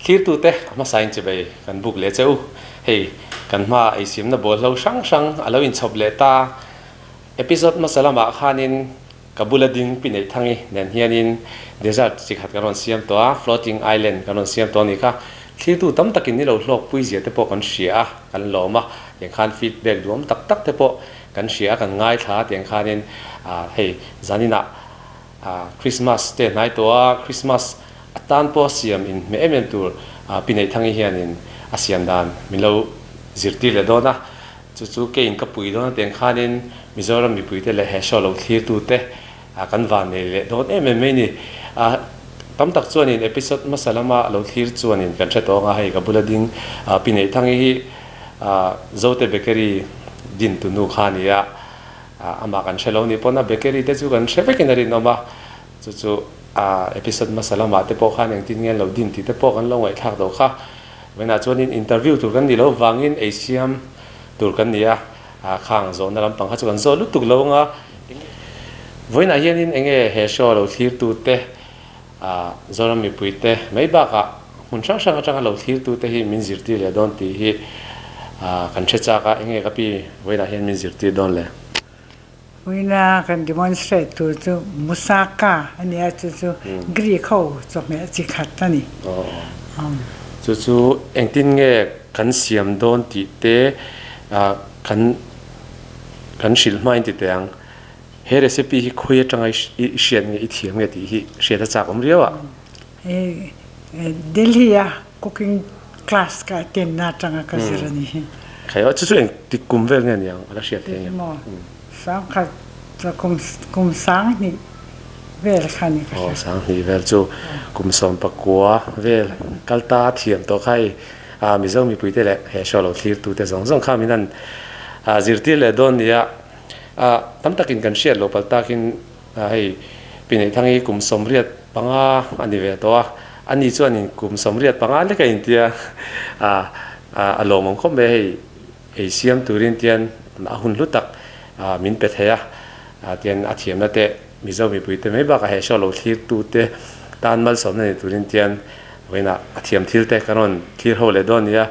Thlirtute a hmasain chibei kan buk leh che u. Hei, kan hma eisimna bawlhlo hrang hrang a lo inchhawp leh ta. Episode hmasa lamah khanin ka bula ding pi neih thangi nen hianin desert chi khat kan rawn siam tawh a, floating island kan rawn siam tawh a ni kha. Thlirtu tam takin ni lo hlawk pui zia te pawh kan hria a, kan lawm a, tiang khan feedback duam tak tak te pawh kan hria a, kan ngaithla a, tiang khanin hei zaninah Christmas te hnai tawh a, Christmas atan pawh a siam in hmeh em em tur Pi Neihthang'i hianin a siam dan min lo zirtir leh dawn a, chu chu keiin ka pui dawn a tiang khanin Mizoram mipuite leh he show lo thlirtute kan van nei leh dawn em em mai ni. Tam tak chuanin episode hmasa lama lo thlir chuanin kan hre tawng a, hei ka bula ding Pi Neihthang'i hi Zote Bakery din tunu kha a ni a. Amah kan hre lo nih pawn a bakery te chu kan hre vekin a rinawm a, chu chu a episode hmasa lamah te pawh khan engtin nge an lo din tih te pawh kan lo ngaihthlak tawh kha. Vawiinah chuanin interview tur kan nih loh vangin ei siam tur kan ni a, khang zawhna lampang kha chu kan zawh lutuk lo anga. Vawiinah hianin enge he show lo thlirtu te, Zoram mipui te mai bakah hmun hrang hrang atanga lo thlirtu te hi min zirtir leh dawn tih hi kan hre chak a, enge ka pi vawiinah hian min zirtir dawn le? Vawiina kan demonstrate tur chu Moussaka a nia, chu chu Greek ho chawhmeh chi khat a ni. Chu chu engtin nge kan siam dawn tih te kan kan hrilh hmain ti teh ang. He recipe hi khawi atanga i hriat nge i thiam nge tih hi hriat a chak awm riau a. Hei Delhi a cooking class ka attend na atanga ka zir a ni hi. Khai aw chu chu eng tik kum vel nge niang a la hriat thei nge. Maw sangkhat kum kum sanghnih vel kha ni ka hria. Aw sanghnih vel chu kum 19 vel kal ta thiam tawh kha hei Mizo mipuite leh he show lo thlirtute zawng zawng kha min han zirtir leh dawn nia. A tam takin kan hriat loh palh takin hei Pi Neihthang hi kum 85 a ni ve tawh a, ani chuanin kum 85 lek a intia a a lawmawm khawp mai a, hei ei siam turin tian a hun hlu tak min pe thei a, tian a thiamna te Mizo mipuite mai bakah he show lo thlirtute tan malsawmna ni turin tian vawiinah a thiam thil te kan rawn thlir ho leh dawn a ni a,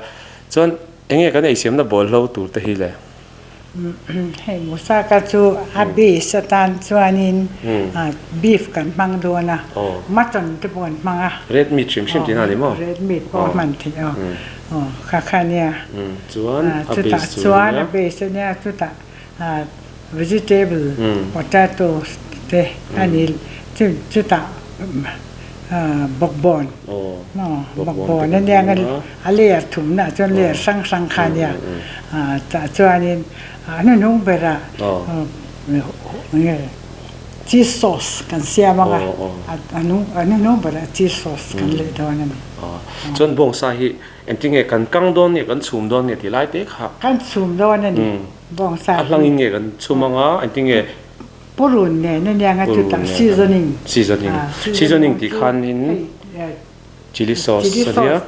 chuan enge kan ei siamna bawlhlo tur te hi le? Hei Moussaka chu a base atan chuanin beef kan hmang dawn a, mutton te pawh an hmang a. Red meat hrim hrim tihna a ni maw? Red meat pawh a hman theih aw. Aw kha kha nia. Chuan a base chu chuan a base a nia chutah vegetable potatoes te a ni chutah bawkbawn bawkbawn a nia a layer thumna chuan layer hrang hrang kha nia tah chuanin a hnuhnung berah cheese sauce kan siam ang a a hnuhnung berah cheese sauce kan leh dawn a ni. Chuan bawngsa hi engtin nge kan kang dawn nge kan chhum dawn nge tih lai te kha. Kan chhum dawn a ni bawngsa hi. A hlangin nge kan chhum ang a engtin nge. Purun nen a nia nga chutah seasoning. Seasoning seasoning tih khanin. Chilli sauce a nia.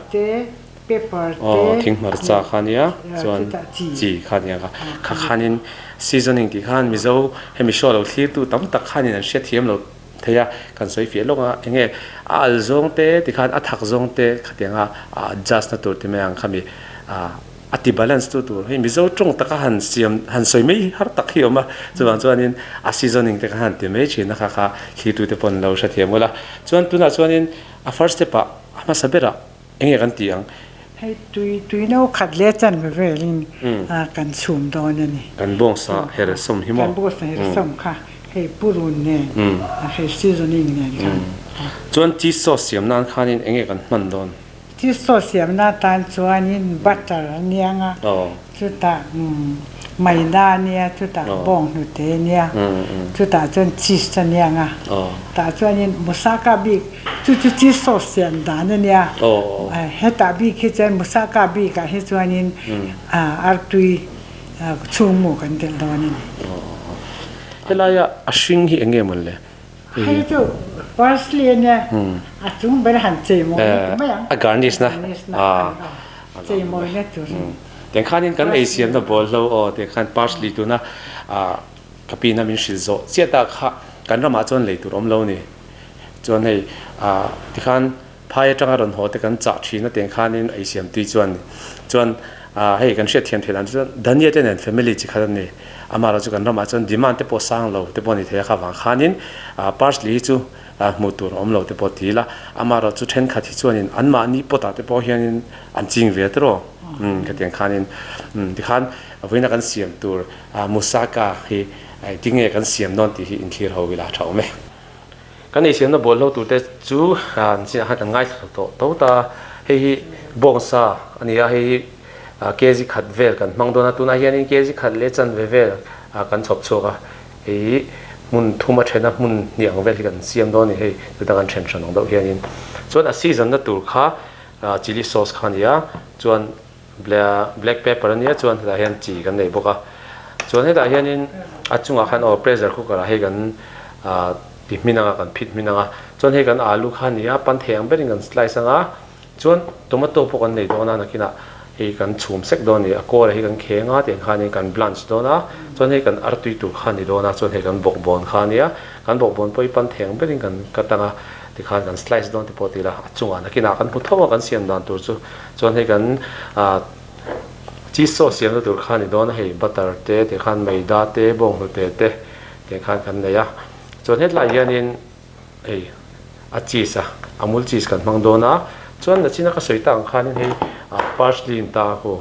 Aw thing hmarcha kha nia chuan chi kha nia kha kha khanin seasoning tih khan Mizo hemi show lo thlirtu tam tak khanin an hriat thiam lo thei a kan sawi fiah lawk a enge a al zawng te tikhan a thak zawng te khatianga a adjust na tur ti mai ang khami ah a ti balance tu tur hei Mizo tawng taka han siam han sawi mai har tak hi a awm a chuvang chuanin a seasoning te kha han ti mai thin a kha kha thli tute pawh an lo hrethiam ula chuan tunah chuanin a first step ah a hmasa berah eng nge kan tih ang. Hei tui tui no khat leh chan ve velin kan chhum dawn a ni. Kan bawngsa her sawm hi maw? Kan bawngsa her sawm kha hei purun nen hei seasoning nen khan. Chuan cheese sauce siam nan khanin eng nge kan hman dawn? Cheese sauce siamna atan chuanin butter a niang a, chutah maida a nia, chutah bawnghnute a nia, chutah chuan cheese a niang a, tah chuanin moussaka bik chu chu cheese sauce siam dan a nia, hetah bik hi chuan moussaka bikah hi chuanin artui chhungmu kan telh dawn a ni. Helaia a hring hi eng nge mawn le? Hei chu parsley a nia, a chung ber han chei mawi na ti mai ang. A garnish na. Chei mawi na tur. Tiang khanin kan ei siamna bawl hlo aw tiang khan parsley tuna ka pin a min hrilh zawh chiah ta kha kan ramah chuan lei tur awm lo ni. Chuan hei tikhan. Phai atanga rawn haw te kan chah thin a tiang khanin ei siam tui chuan chuan hei kan hriat thiam theih dan chu chuan Dhania te nen family chi khat a ni. Amaherawhchu chu kan ramah chuan demand te pawh sang lo te pawh a ni thei a kha vang khanin parsley hi chu hmuh tur a awm lo te pawh ti ila. Amaherawhchu chu thenkhat hi chuanin anmahni pot ah te pawh hianin an ching ve tawh khatiang khanin tikhan vawiina kan siam tur Moussaka hi tinge kan siam dawn tih hi inthlir ho ila tha awm e. Kan eisiamna bawlhlo tur te chu an chiah khan kan ngaithla tawh tho ta. Hei hi bawngsa a ni a, hei hi kg khat vel kan hmang dawn a, tunah hianin kg khat leh chanve vel kan chhawp chhuak a, hei hi hmun thum a then a, hmun hnih ang vel hi kan siam dawn a ni, hei tuna kan then hran ang deuh hianin. Chuan a season na tur kha chilli sauce kha a ni a, chuan black pepper a nia chuan hetah hian chi kan nei bawk a chuan hetah hianin a chungah khan aw pressure cooker ah hei kan ah ti hmin anga kan phit hmin anga chuan hei kan alu kha a ni a pan thei ang berin kan slice anga chuan tomato pawh kan nei dawn a nakinah hei kan chhum sek dawn a ni a kawla hi kan kheng a tiang khanin kan blanch dawn a chuan hei kan artui tur kha a ni dawn a chuan hei kan bawkbawn kha a nia kan bawkbawn pawh hi pan thei ang berin kan cut anga tikhan kan slice dawn te pawh ti ila a chungah nakinah kan hmu tho a kan siam dan tur chu. Chuan hei kan ah cheese sauce siamna tur kha a ni dawn a, hei butter te tih khan maida te bawnghnute te tih khan kan nei a. Chuan hetlai hianin hei a cheese a amul cheese kan hmang dawn a. Chuan nachina ka sawi tak ang khanin hei ah parsley in ta hu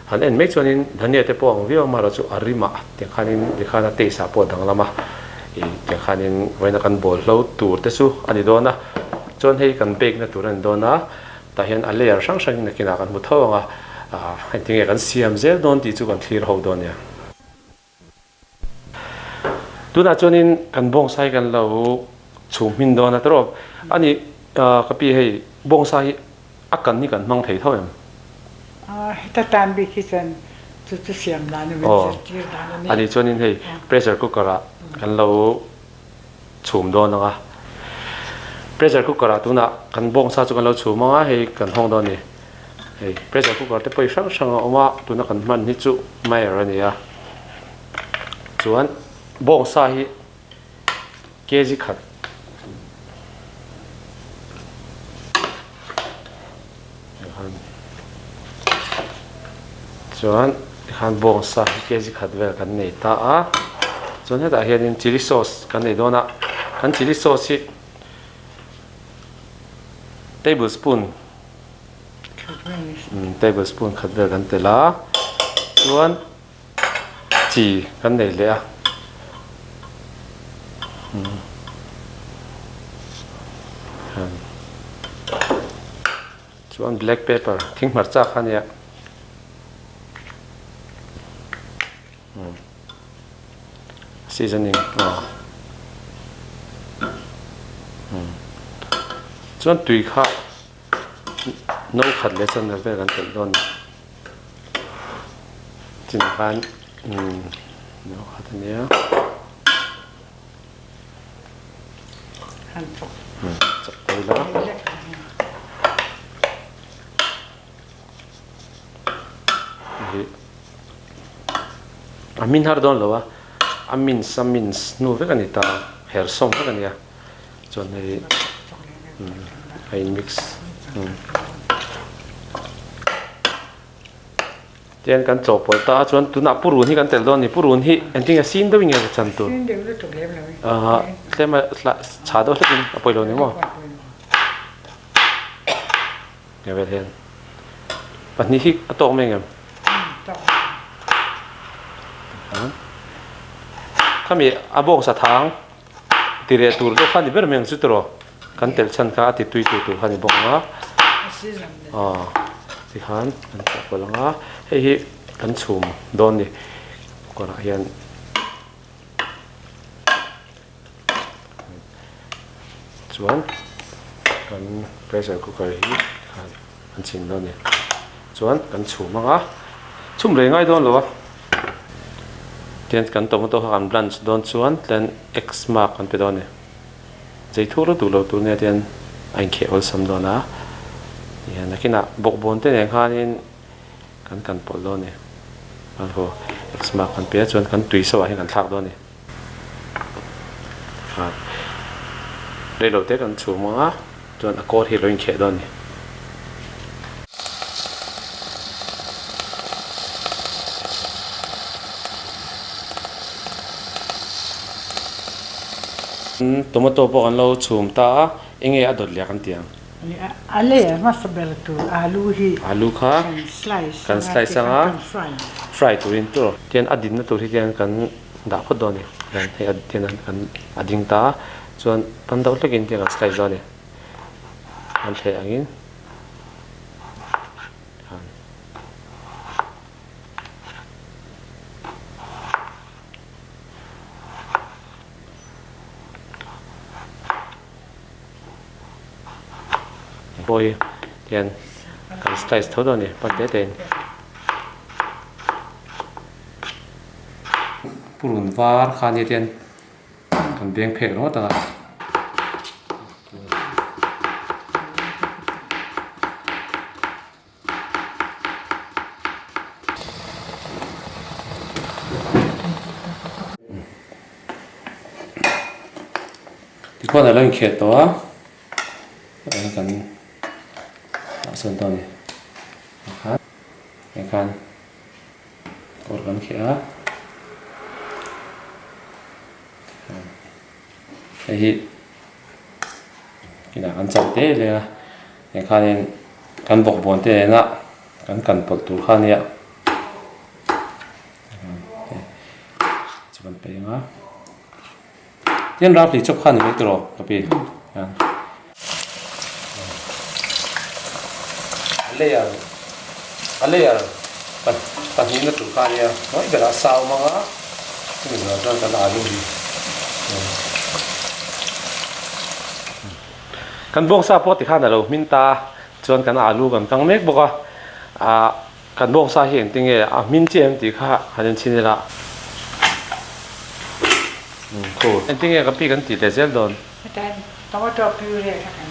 han en mai chuanin dhania te pawh ang viau a amaherawhchu a rim ah tiang khanin tikhan a taste ah pawh a danglam a ih tiang khanin vawiina kan bawlhlo tur te chu a ni dawn a. Chuan hei kan bake na tur a ni dawn a. Tah hian a layer hrang hrangin nakinah kan hmu tho ang a, engtinge kan siam zel dawn tih chu kan thlir ho dawn nia. Tunah chuanin kan bawngsa hi kan lo chhum hmin dawn a tawrh a ni. Ka pi hei bawngsa hi a kan hi kan hmang thei tho em? Heta tan bik hi chuan chu chu siam dan a min zirtir dan a ni. A ni chuanin hei pressure cooker ah kan lo chhum dawn ang a. Pressure cooker ah tunah kan bawngsa chu kan lo chhum ang a, hei kan hawng dawn a ni. Hei pressure cooker te pawh hi hrang hrang a awm a, tuna kan hman hi chu Meyer a ni a. Chuan bawngsa hi kg khat Chuan tikhan bawngsa hi kg khat vel kan nei ta a, chuan hetah hianin chilli sauce kan nei dawn a, kan chilli sauce hi table spoon table spoon khat vel kan telh a, chuan Chi kan nei leh a. Chuan black pepper thing hmarcha kha ania. Seasoning aw. Chuan tui kha no khat leh chuan vel kan telh dawn a ni. Chinah khan no khat a nia. Chawk pawh ila. A min har dawn lo a, a mince a mince hnu vek a ni ta, her sawm vek a nia. Chuan hei a in mix tian kan chawhpawlh ta a chuan tunah purun hi kan tel dawn a ni purun hi engtin nge sin deuhin nge ka chan tur ah tlem a chhah deuh hlekin a pawilo ni maw nge vel hian pahnih hi a tawk mai ang em khami a bawngsa thang. Ti leh tur deuh kha ni ber mai ang chu tiraw kan telh chhan kha a ti tui tur tur kha ni bawk ang a aw tikhan kan chah pawlh ang a hei hi kan chhum dawn ni kawrah hian chuan kan pressure cooker hi tikhan kan chhin dawn a ni chuan kan chhum ang a chhum rei ngai dawn lo a. Tian kan tomato kha kan blanch dawn chuan tlen x mark kan pe dawn a ni. Zei thur lutuk lo tur nia tian a inkheh awlsam dawn a. Tihian nakinah bawkbawn te nen khanin kan kan pawlh dawn a ni. Chuan haw x mark kan pe a chuan kan tui so ah hian kan thlak dawn a ni. Reilo te kan chhum ang a chuan a kawr hi a lo inkheh dawn a ni. Tomato pawh kan lo chhum ta a, enge a dawt leh kan ti ang? A layer hmasa ber tur alu hi alu kha kan slice kan slice anga fry turin tur tian a dinna tur hi tian kan dah phawt dawn a ni. Hei a tian kan a ding ta a, chuan pan deuh hlekin tiang kan slice dawn a ni. Kan thleh angin. Pawh hi tian kan slice tho dawn a ni pan te te in. Purun var kha nia tian kan beng phek ringawt ang a. Tikhuan a lo inkheh tawh a, hei kan dah sawn tawh a ni. Hei khan kawr kan kheh a. Hei hi inah kan chauh te leh a hei khanin kan bawkbawn te nena kan kan pawlh tur kha ania chu kan peng a tin rafli chawp kha ni mai tawh ka pi a layer a layer pahnihna tur kha ania hnuai berah sa a awm ang a chumi zawh chuan kan alu hi kan bawngsa pawh tikhan a lo hmin ta chuan kan alu kan kang mek bawk a ah kan bawngsa hi engtin nge a hmin chiah em tih kha han enchhin ila engtin nge ka pi kan tih leh zel dawn. Hetiang tomato puree kha kan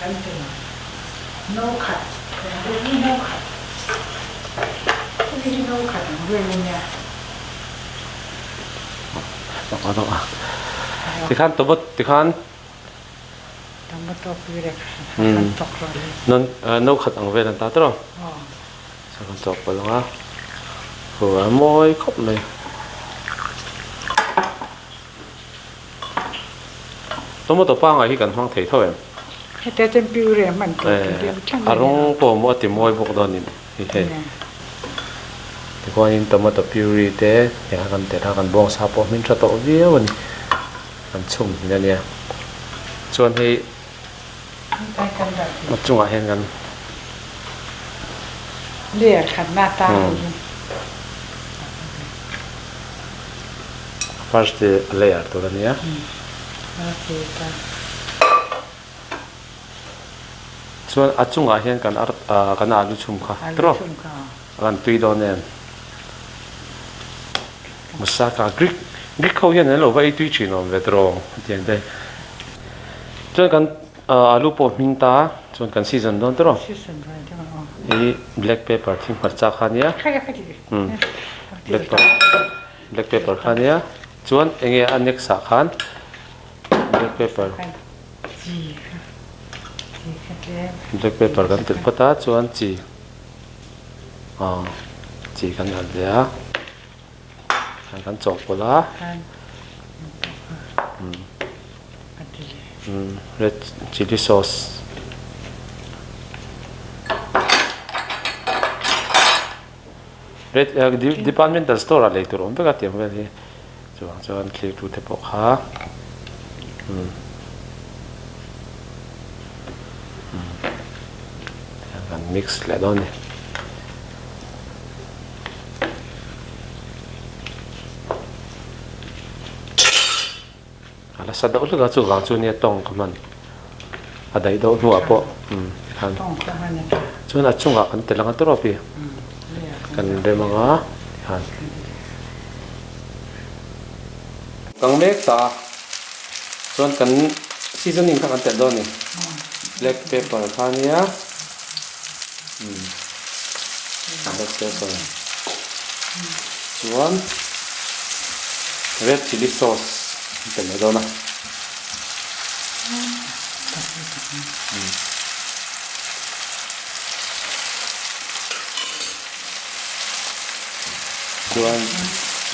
kan ti lo. No khat eng hi no khat hemi hi no khat ang vel a nia. Tikhan tomato tikhan tomato puree kha kan chawk rawh le. No khat ang vel an ta tawh. Kan chawk palh ang a. A mawi khawp mai. Tomato pangai hi kan hmang thei tho em? Heta chuan puree hman tur ti deuh thleng a rawng pawh maw a ti mawi bawk dawn in hi hei. Tichuanin tomato puree te heng kha kan telh a kan bawngsa pawh hmin tha tawh viau a ni. Kan chhum hmin a nia. Chuan hei a chungah hian kan. Layer khatna tan hi. First hi a layer tur a nia. Chuan a chungah hian kan ar kan alu chhum kha tawh a kan tui dawn em. Moussaka Greek Greek ho hian an lo va ei tui thin awm ve tawh hetiang te. Chuan kan alu pawh hming ta chuan kan season dawn tawh hei black pepper thing hmarcha kha ania black pepper black pepper kha ania chuan enge a next ah khan black pepper black pepper kan telh phawt a chuan chi chi kan han leh a. Kan chawhpawlh a red chilli sauce red departmental store ah lei tur awm vek a tiang vel hi chuvang chuan thlir tu te pawh kha kan mix leh dawn a ni. A la sa deuh hlek a chuvang chu nia tawng ka hman a daih deuh hnuah pawh tikhan chuan a chungah kan tel anga tawp hi kan rem anga tikhan kang mek ta a chuan kan seasoning kha kan telh dawn a ni black pepper kha ania. Black pepper chuan red chilli sauce an telh leh dawn a. Chuan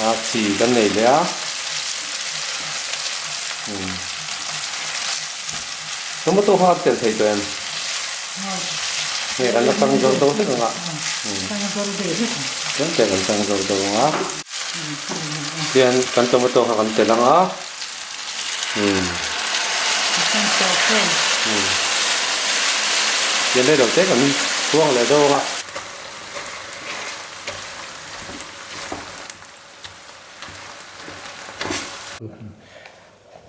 a chi kan nei leh a. Tomato kha a tel thei tawh em? Nge kan la chang zawr do vek ang a. Chang zawr ve vek ang. Tlem tlem kan chang zawr do ang a. Tihian kan tomato kha kan tel ang a. Tihian rei lo te kan chhuang leh deuh ang a.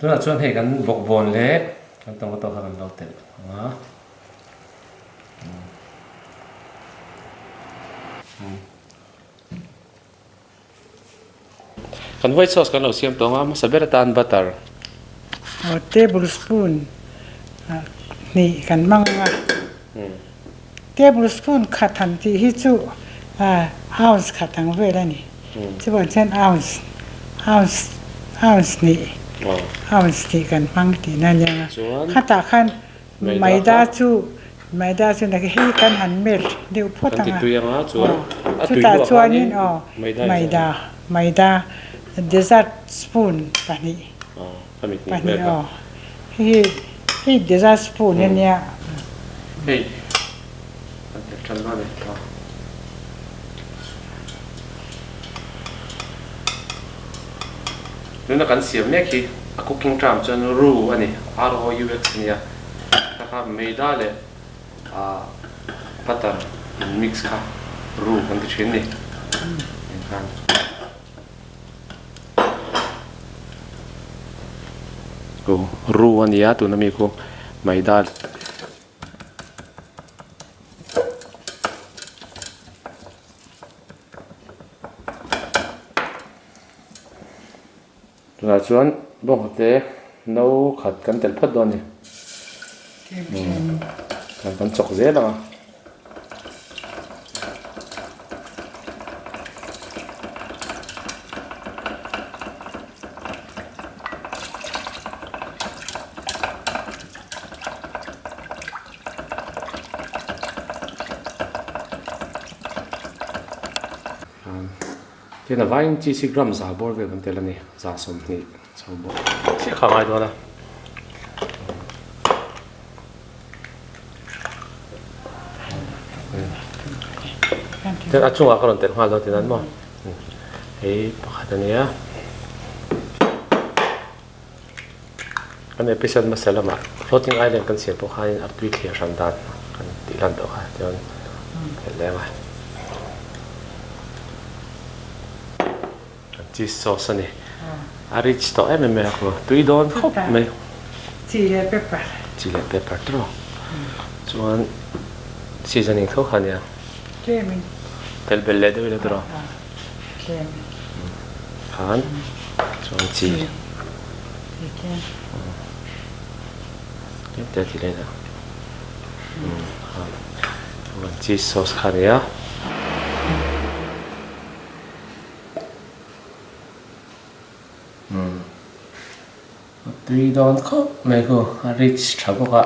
Tunah chuan hei kan bawkbawn leh kan tomato kha kan lo telh ang a. Kan white sauce kan lo siam tawng a, hmasa ber atan butter. Aw table spoon hnih kan hmang ang a. Table spoon khat han tih hi chu ounce khat ang vel a ni. Chuvang chuan ounce ounce ounce hnih ounce hnih kan hmang tihna a nia. Khatah khan Maida chu maida chu nak hei kan han melt deuh phawt ang a, aw chutah chuanin aw maida maida dessert spoon pahnih pahnih aw hei hi hei dessert spoon a nia. Hei kan telh tan dawn e aw. Tuna kan siam mek hi a cooking term chuan roux a ni, R-O-U-X a nia. Kha kha maida leh butter in mix kha roux kan ti thin a ni. Engkhan. Roux a nia tuna mi khu maida. Tunah chuan bawnghnute no khat kan telh phawt dawn a ni. Kan kan chawk zel ang a. Tin a vaiin cheese hi gram za bawr vel kan tel a ni, za 20 chho bawk. Chiah kha a ngai dawn a. Tin a chungah ka rawn telh nghal dawn tinan maw. Hei pakhat a nia. Kan episode hmasa lamah Floating Island kan siam pawh khanin artui thliar hran dan kan tih lan tawh kha chuan kan leng a. Kan cheese sauce a ni. A rich tawh em em mai a khu. Tui dawn khawp mai. Chi leh pepper. Chi leh pepper tawh. Chuan seasoning tho kha nia. Tlemin. Tel belh leh deuh ila tawh. Tlemin. Khan chuan chi. Tlem te ti leh ila. Khan cheese sauce kha nia. A tui dawn khawp mai khu a rich tha bawk a.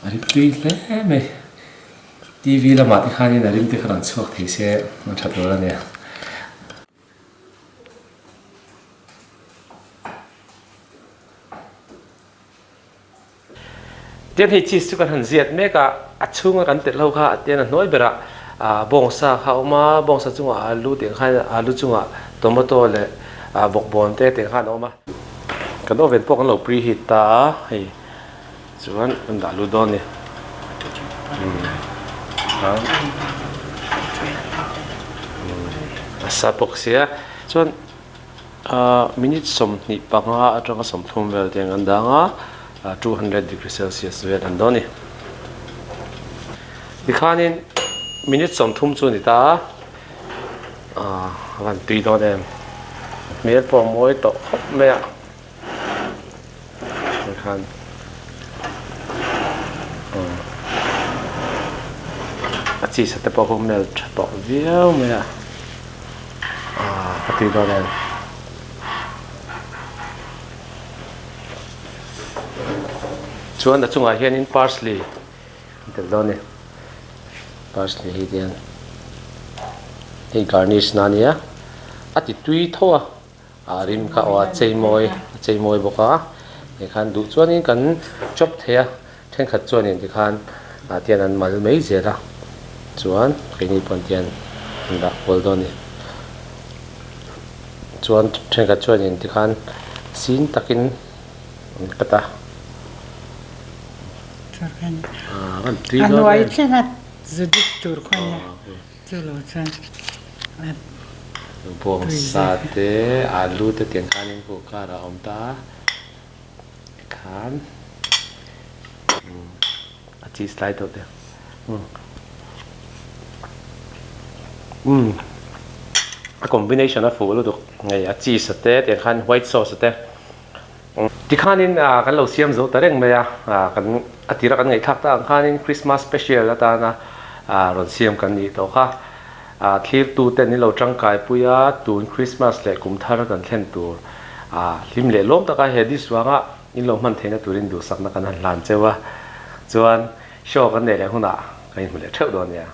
A rim tui hle mai. TV lamah te khanin a rim te kha rawn chhuak thei se a tha tur a nia. Tian hei cheese chu kan han ziat mek a, a chhunga kan telh ho kha tian a hnuai berah bawngsa kha a awm a, bawngsa chungah alu tih ang khan alu chungah tomato leh bawkbawn te tih ang khan a awm a. Kan oven pawh kan lo preheat ta a, hei chuan kan dah lut dawn a ni. A sa bawk sia chuan. Minute 25 atanga 30 vel te an dang a, 200 degree celsius vel an dawn a ni. Tikhanin minute 30 chu a ni ta a, a van tui dawn em. Hmel pawh a mawi tawh khawp mai a. Tikhan a cheese te pawh kha melt tha tawh viau mai a. Ka tih dawn em? Chuan a chungah hianin parsley an telh dawn a ni. Parsley hi tihian hei garnish na a nia. A ti tui tho a, a rim kha aw a chei mawi a chei mawi bawk a, tikhan duh chuanin kan chawp thei a, thenkhat chuanin tikhan ah tian an mal mai zel a, chuan keini pawh tian an dah kual dawn a ni. Chuan thenkhat chuanin tikhan sin takin an cut a. A hnuai thlenga zu dik tur khaw nia. Chu lo chuan a Bawng sa te, alu te tiang khanin khu kar a awm ta a, tikhan a cheese tlai deuh te umm a combination a fuh lutuk hei a cheese te tiang khan white sauce te. Tikhanin kan lo siam zo ta reng mai a, kan a tira kan ngaihthlak tak ang khanin Christmas special atana rawn siam kan nih tawh kha. Thlirtu ten in lo tangkai pui a, tun Christmas leh kum thar kan thlen tur hlim leh lawm taka he dish vanga in lo hman theihna turin duhsakna kan han hlan cheu a, chuan show kan neih leh hunah kan inhmu leh theuh dawn nia.